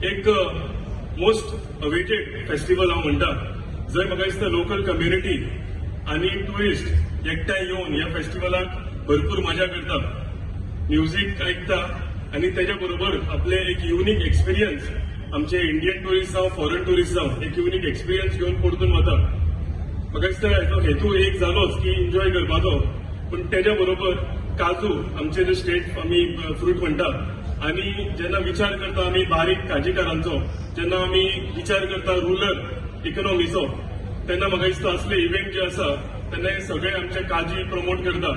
एक most awaited festival हांव म्हणटा, जंय म्हाका दिसता लोकल कम्युनिटी आनी ट्युरिस्ट एकठांय येवन ह्या फेस्टिवलाक भरपूर मजा करता, म्युझिक आयकता आनी तेज्या बरोबर आपले एक युनीक एक्सपिरियन्स, आमचे इंडियन ट्युरिस्ट जावं, फॉरन ट्युरिस्ट जावं, एक युनीक एक्सपिरियन्स घेवन परतून वता. म्हाका दिसता हेजो हेतू एक जालोच की एन्जॉय करपाचो, पूण तेज्या बरोबर काजू आमचे जे स्टेट आमी फ्रूट म्हणटा आनी जेन्ना विचार करता आमी बारीक काजीकारांचो, जेन्ना आमी विचार करता रुरल इकॉनॉमीचो, तेन्ना म्हाका दिसता असले इव्हेंट जे आसा तेन्ना हे सगळे आमचे काजी प्रमोट करता.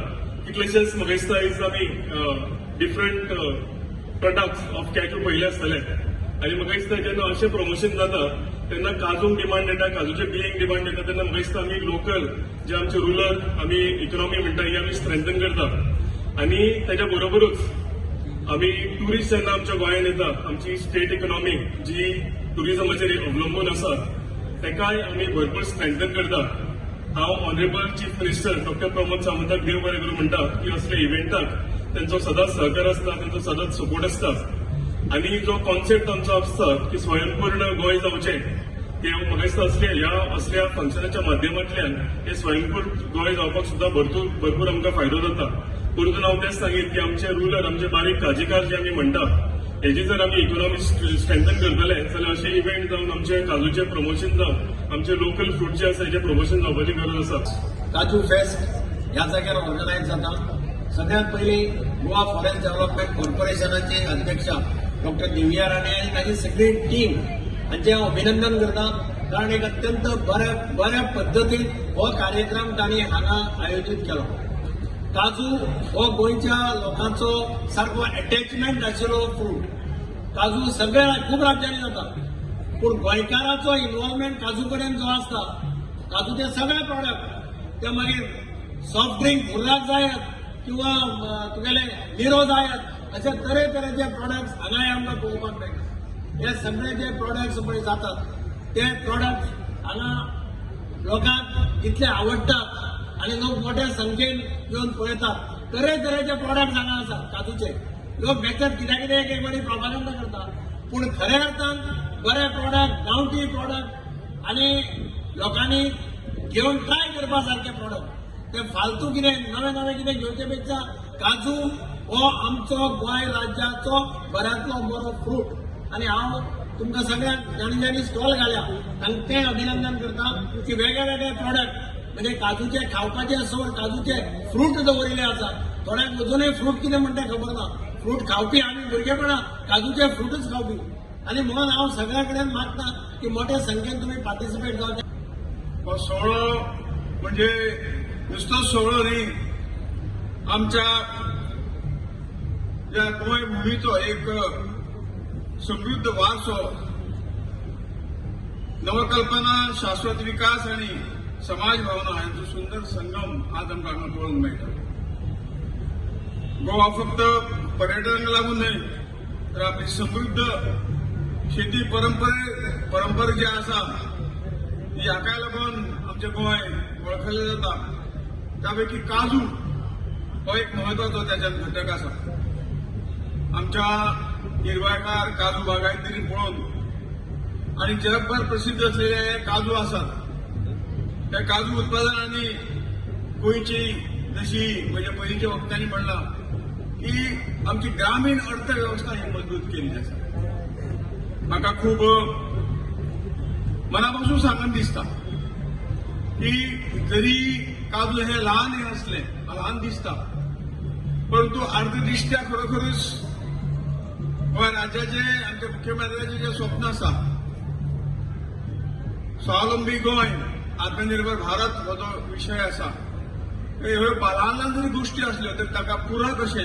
कितलेशेच म्हाका दिसता आयज आमी डिफरंट प्रोडक्ट्स ऑफ कॅजू पळयले आसतले आनी म्हाका दिसता जेन्ना अशें प्रमोशन जाता तेन्ना काजूंक डिमांड येता, काजूचे बियेंक डिमांड येता. तेन्ना म्हाका दिसता आमी लोकल जे आमचे रुरल आमी इकॉनॉमी म्हणटा ही आमी स्ट्रेंथन करता आनी तेज्या बरोबरूच आमी ट्युरिस्ट जेन्ना आमच्या गोंयांत येता, आमची स्टेट इकॉनॉमी जी ट्युरिजमाचेर अवलंबून आसा तेकाय आमी भरपूर स्ट्रेंथन करता. हांव honourable chief minister doctor Pramod सावंताक देव बरें करूं म्हणटा की असल्या इव्हेंटाक तेंचो सदांच सहकार आसता, तेंचो सदांच सपोर्ट आसता आनी जो कॉन्सेप्ट आमचो आसता की स्वयंपूर्ण गोंय जावचें, ते म्हाका दिसता असल्या ह्या असल्या फंक्शनाच्या माध्यमांतल्यान हे स्वयंपूर्ण गोंय जावपाक सुद्दां भरपूर भरपूर आमकां फायदो जाता. परतून हांव तेंच सांगीत की आमचे रुरल, आमचे बारीक काजीकार जे आमी म्हणटा, हेजी जर आमी इकॉनॉमी स्ट्रेंथन करतले जाल्यार अशे इव्हेंट जावन आमचे काजूचे प्रमोशन जावन आमचे लोकल फ्रूट जे आसा हेजे प्रमोशन जावपाची गरज आसा. काजू फेस्ट ह्या जाग्यार ऑर्गनायज जाता. सगळ्यात पयलीं गोवा फॉरेस्ट डेव्हलपमेंट कॉर्पोरेशनाचे अध्यक्ष डॉक्टर दिव्या राणे आनी ताची सगळी टीम हांचें हांव अभिनंदन करता, कारण एक अत्यंत बऱ्या बऱ्या पद्दतीन हो कार्यक्रम तांणी हांगा आयोजीत केलो. काजू हो गोंयच्या लोकांचो सारको एटॅचमेंट आशिल्लो फ्रूट. काजू सगळ्या खूब राज्यांनी जाता, पूण गोंयकाराचो इन्वॉल्वमेंट काजू कडेन जो आसता, काजूचे सगळे प्रॉडक्ट, ते मागीर सॉफ्ट ड्रिंक उर्राक जायत किंवा तुगेले निरो जायत, अशे तरेतरेचे प्रॉडक्ट्स हांगाय आमकां पळोवपाक मेळटा. हे सगळे जे प्रॉडक्ट्स पळय जातात ते प्रॉडक्ट्स हांगा लोकांक इतले आवडटात आनी लोक मोठ्या संख्येन येवन पळयतात. तरेतरेचे प्रॉडक्ट हांगा आसात काजूचे. लोक बेगीन कित्या कितें एक एक बरी प्रोपागंडा करता, पूण खऱ्या अर्थान बरे प्रॉडक्ट, गांवठी प्रॉडक्ट आनी लोकांनी घेवन ट्राय करपा सारके प्रॉडक्ट. ते फालतू कितें नवें नवें कितें घेवचे पेक्षा काजू हो आमचो गोंय राज्याचो बऱ्यांतलो बरो फ्रूट. आनी हांव तुमकां सगळ्यांक, जांणी जांणी स्टॉल घाल्या तांकां तें अभिनंदन करता की वेगळे वेगळे प्रॉडक्ट, म्हणजे काजूचे खावपाचे सोड, काजूचे फ्रूट दवरिल्ले आसा. थोड्यांक अजुनूय फ्रूट कितें म्हणटा खबर ना. फ्रूट खावपी आमी भुरगेपणात काजूचे फ्रुटच खावपी आनी म्हणून हांव सगळ्या कडेन मागता की मोठ्या संख्येन तुमी पार्टिसिपेट जावचे. हो सोहळो म्हणजे नुसतोच सोहळो न्ही, आमच्या या गोंय भुमीचो एक समृद्ध वारसो, नवकल्पना, शाश्वत विकास आणि समाज भावना यांचो सुंदर संगम आज आमकां हांगा पळोवंक मेळटा. गोवा फक्त पर्यटनाक लागून न्हय तर आपली समृद्ध शेती परंपरा जी आसा ती हाकाय लागून आमचें गोंय वळखलें जाता. त्यापैकी काजू हो एक महत्वाचो त्याच्यात घटक आसा. आमच्या हिरव्यागार काजू बागायतींनी पळोवन आणि जगभर प्रसिद्ध असलेले हे काजू आसात. त्या काजू उत्पादनांनी गोंयची जशी म्हणजे पयलींच्या वक्त्यांनी म्हणलां की आमची ग्रामीण अर्थवेवस्था ही मजबूत केल्ली आसा. म्हाका खूब मनापासून सांगन दिसता की जरी काजू हे ल्हान हे असले ल्हान दिसता, परंतु अर्थदृष्ट्या खरोखरच गोंय राज्याचे, आमच्या मुख्यमंत्र्याचे जे स्वप्न आसा, स्वावलंबी गोंय, आत्मनिर्भर भारत हो जो विशय आसा, ह्यो ल्हान ल्हान जरी गोश्टी असल्यो तरी ताका पुरक अशे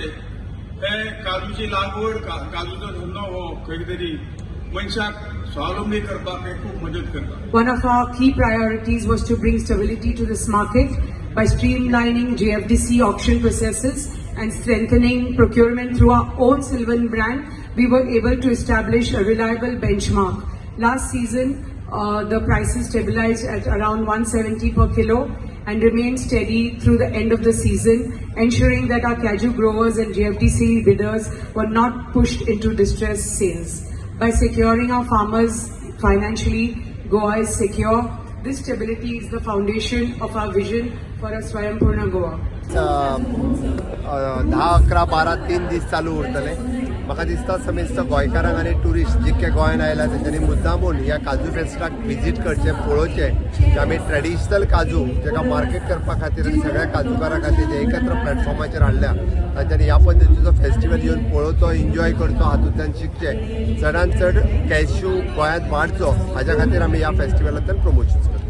हे काजूची लागवड, काजूचो धंदो हो खंय तरी मनशाक स्वावलंबी करपाक हे खूब मदत करता. One of our key priorities was to bring stability to this market by streamlining JFDC auction processes and strengthening procurement through our own Sylvan brand. We were able to establish a reliable benchmark. Last season, the prices stabilized at around 170 per kilo and remained steady through the end of the season, ensuring that our cashew growers and JFDC bidders were not pushed into distressed sales. By securing our farmers financially, Goa is secure. This stability is the foundation of our vision for a Swayampurna Goa. 10, 11, 12 3 दीस चालू उरतले. म्हाका दिसता समेस्त गोंयकारांक आनी tourist जितके गोंयांत आयला तेंच्यांनी मुद्दामून ह्या काजू फेस्ताक विजीट करचें, पळोवचें की आमी ट्रेडिशनल काजू जेका मार्केट करपा खातीर आनी सगळ्या काजूकारां खातीर जे एकत्र प्लॅटफॉर्माचेर हाडल्या, तांच्यांनी ह्या पद्दतीचो फेस्टिवल येवन पळोवचो, एन्जॉय करचो, हातूंतल्यान शिकचें. चडान चड कॅश्यू गोंयांत वाडचो हाज्या खातीर आमी ह्या फेस्टिवलांतल्यान प्रमोशन करता.